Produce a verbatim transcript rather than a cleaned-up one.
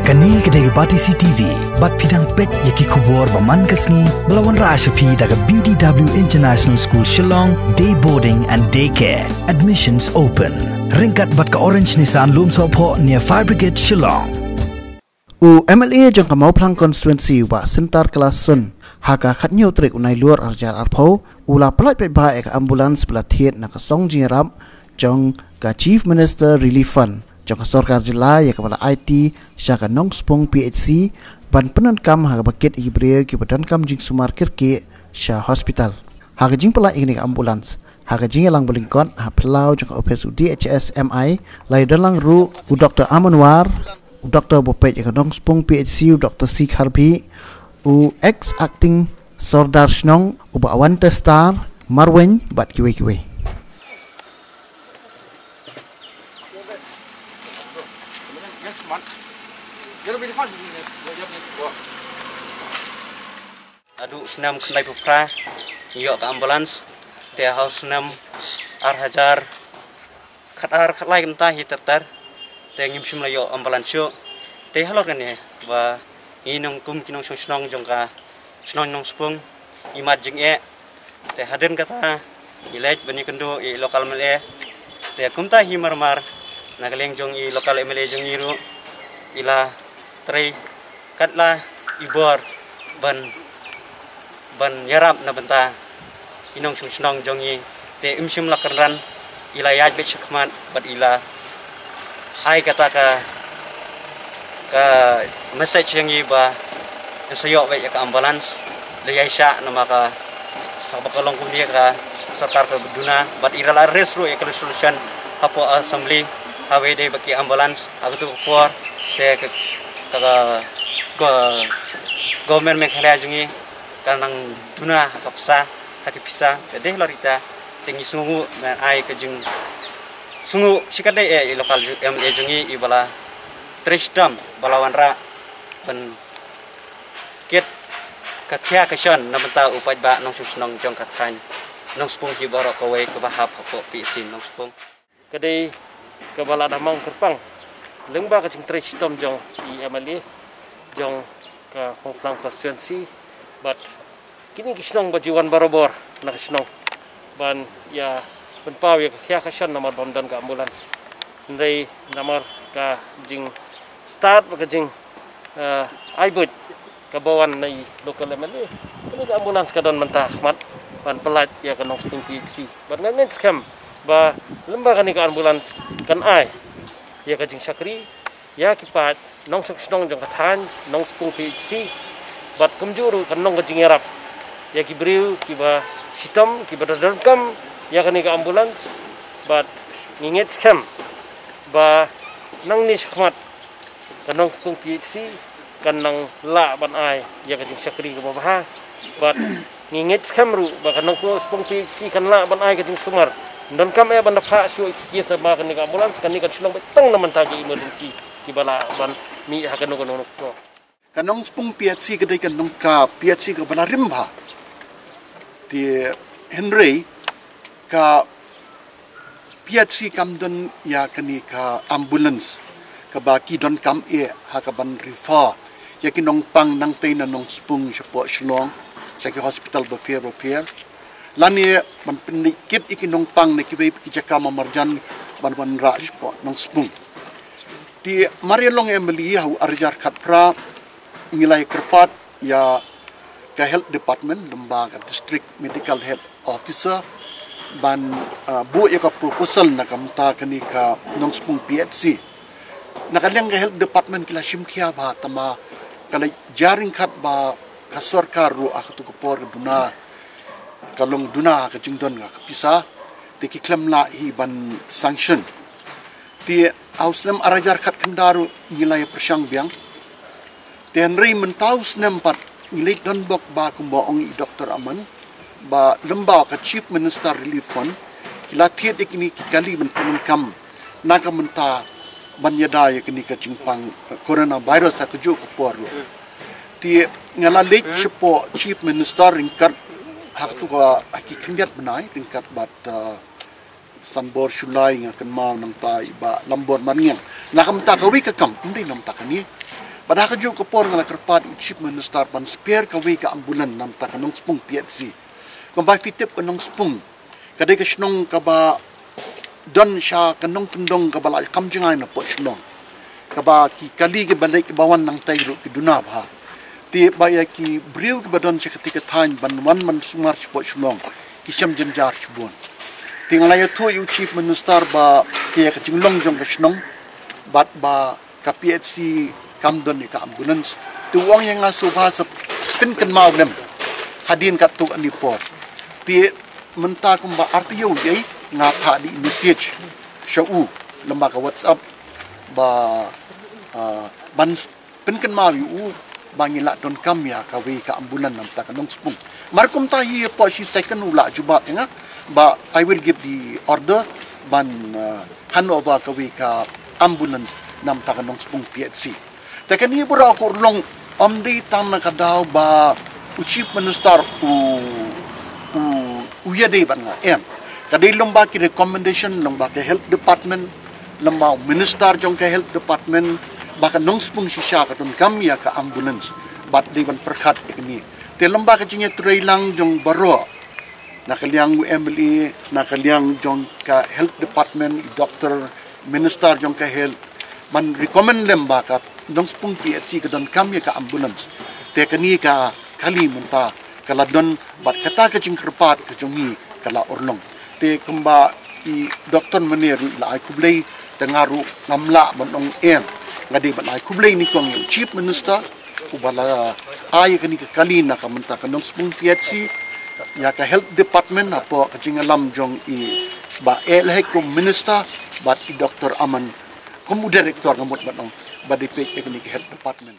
Kane ka dei ka Batesi T V, bad phi dang peit ïa ki khubor ba man ka sngi, ba la wanrah sha phi da ka B D W International School Shillong, Day Boarding and Day Care. Admissions open. Ryngkat bad ka Orange Nissan Lumsohphoh near Fire Brigade Shillong. U M L A jong ka Mawphlang Constituency u Bah Syntar Kyllasun, ha ka khatñiew tarik u Nailur arhajar arphew, u la pyllait paidbah ïa ka ambulance ba la thied na ka song jingïarap jong ka Chief Minister Relief Fund jong ka sorkar jylla, ïa kaba la aiti sha ka Nongspung P H C, ban pyndonkam ha kaba kit ïa ki briew kiba donkam jingsumar kyrkieh sha hospital. Ha ka jingpyllait ïa kane ka ambulance, ha ka jingïalang ba lyngkot ha phyllaw jong ka ophis u D H S M I, la ïadon lang ruh u Doktor Aman War, u doktor ba peit ïa ka Nongspung P H C, u Doktor C Kharbhih, u ex acting Sordar Shnong, u Bah Wantestar Marwein, bad kiwei kiwei. Naduh u snem khyndaiphew phra ngi ïoh ka ambulance, te ha u snem arhajar khatar khatlai, kumta hi ter ter, te ngim shym la ïoh ambulance shuh. Te halor kane ba ngi nong kum ki nongshong shnong jong ka shnong Nongspung, ngi mad jingeh. Te hadien kata ngi leit ban ïakynduh ïa i local M L A. Te kumta hi mar mar, na ka liang jong i local M L A jong ngi ruh, i la trei katba i bor ban, ban ïarap na bynta i nongshong shnong jong ngi. Te im shym la kynran, i la ïaid beit shakhmat bad i la ai kata ka, ka message ïa ngi ba yn sa ïoh beit ïa ka ambulance. La ïai shah namar ka, haba ka long kumne ka sorkar ka duna, bad i la raise ruh ïa ka resolution hapoh assembly, ha kaba ïadei bad ki ambulance. Ha kato ka por te ka, ka, ka, ka government Meghalaya jong ngi ka nang duna ha ka pisa, ha ki pisa. Te dei halor ita, te ngi sngewnguh ban ai ka jingsngewnguh shikatdei ïa i local M L A jong ngi, iba la trei shitom, ba la wanrah ban kit ka khia ka shon na bynta u paidbah nongshong shnong jong ka thaiñ Nongspung hi baroh kawei kaba hap hapoh P H C Nongspung. Ka dei kaba la da mang kyrpang lyngba ka jingtrei shitom jong i M L A jong ka Mawphlang Constituency, bad kine ki shnong ba ju wan barabor na ka shnong ban ïa pynpaw ïa ka khia ka shon namar bym don ka ambulance. Hynrei namar ka jingstad bad ka jing, eh, ai buit kaba wan na i local M L A, kane ka ambulance ka don mynta ha khmat ban pyllait ïa ka Nongspung P H C. Bad nga ngeit skhem ba lyngba kane ka ambulance kan ai ïa ka jingshakri ïa ki paid nongshong shnong jong ka thaiñ Nongspung P H C. Bad kumjuh ruh kan long ka jingïarap ïa ki briew kiba shitom, kiba da donkam ïa kane ka ambulance. Bad ngi ngeit skhem ba nangne shakhmat ka Nongspung P H C kan nang lah ban ai ïa ka jingshakri kaba bha. Bad ngi ngeit skhem ruh ba ka Nongspung P H C kan lah ban ai ka jingsumar. Donkam eh ban da phah shuh ïa ki case namar kane ka ambulance, kane kan shu long beit tang na bynta ki emergency kiba lah ban mih ha kano kano ka por. Ka Nongspung P H C ka dei ka nong, ka P H C kaba la rim bha. Te hynrei ka P H C kam don ïa kane ka ambulance kaba ki donkam eh ha kaban refer ïa ki nongpang nangtei na Nongspung shapoh Shillong sha ki hospital bapher bapher, lane ban pynleit kit ïa ki nongpang na kiwei pat ki jaka marjan ban wanrah shapoh Nongspung. Te mar ïa long M L A ha u arhajar khatphra, ngi la ïa kyrpad ïa ka Health Department lyngba ka District Medical Health Officer ban, ah, buh ïa ka proposal na ka bynta kane ka Nongspung P H C. Na ka liang ka Health Department ki la shim khia bha, tangba ka la jia ryngkat ba ka sorkar ruh ha kato ka por ka duna, ka long duna ka jingdon ka pisa, te ki khlem lah hi ban sanction. Te ha u snem arhajar khatkhyndai ruh ngi la ïa pyrshang biang. Te hynrei mynta u snem pat ngi leit donbok ba kumba ong i Doktor Aman, ba lyngba ka Chief Minister Relief Fund ki la thied ïa kine ki kali ban pyndonkam na ka bynta ban ïada ïa kane ka jingpang, eh, coronavirus ha kajuh ka por ruh. Te nga la leit shapoh Chief Minister ryngkat ha kato ka, ha ki khyndiat bnai ryngkat bad, eh, Sanbor Shullai, nga kynmaw nangta i Bah Lambor Marngiang. Na ka bynta kawei ka kam, ym dei na ka bynta kane. Bad ha kajuh ka por nga la kyrpad ïa u Chief Minister ban spare kawei ka ambulance namar ka Nongspung P H C. Kumba phi tip ka Nongspung ka dei ka shnong kaba don sha ka nongkyndong kaba la kam jngai na poh shnong. Kaba ki kali kiba leit kiba wan nangtai ruh ki duna bha. Te ba ïa ki briew kiba don sha katei ka thaiñ ban wan ban sumar sha poh shnong ki shem jynjar shibun. Te nga la ïathuh ïa u Chief Minister ba ka ïa ka jinglong jong ka shnong bad ba ka P H C kam don ïa ka ambulance. Te u ong ïa nga sngewbha sa pynkynmaw lem hadien katto katne por. Te mynta kumba ar taïew ïa nga phah dei message sha u lyngba ka WhatsApp ba, ah, ban s-, pynkynmaw ïa u ba ngi lah donkam ïa kawei ka ambulance namar ka Nongspung. Mar kumta hi hapoh shi second u la jubab ïa nga ba I will give the order ban, ah, hand over kawei ka ambulance namar ka Nongspung P H C. Te kane baroh ka urlong ym dei tang na ka daw ba u Chief Minister u, u, u ïadei bad nga, em. Ka dei lyngba ki recommendation lyngba ka Health Department, lyngba u Minister jong ka Health Department, ba ka Nongspung shisha ka donkam ïa ka ambulance bad dei ban pyrkhat ïa kane. Te lyngba ka jingïatreilang jong baroh, na ka liang u M L A, na ka liang jong ka Health Department, i Doctor, Minister jong ka Health, ban recommend lem ba ka Nongspung P H C ka donkam ïa ka ambulance. Te kane ka kali mynta ka la don bad kata ka jingkyrpad ka jong ngi ka la urlong. Te kumba i Doctor mynne ruh la ai khublei, te nga ruh ngam lah ban ong em. Nga dei ban ai khublei nyngkong ïa u Chief Minister uba la ai ïa kane ka kali na ka mynta ka Nongspung P H C, ïa ka Health Department hapoh ka jingïalam jong i Bah A L Hek kum Minister bad i Doctor Aman kum u Director, nga mut ban ong, ba dei peit ïa kane ka Health Department.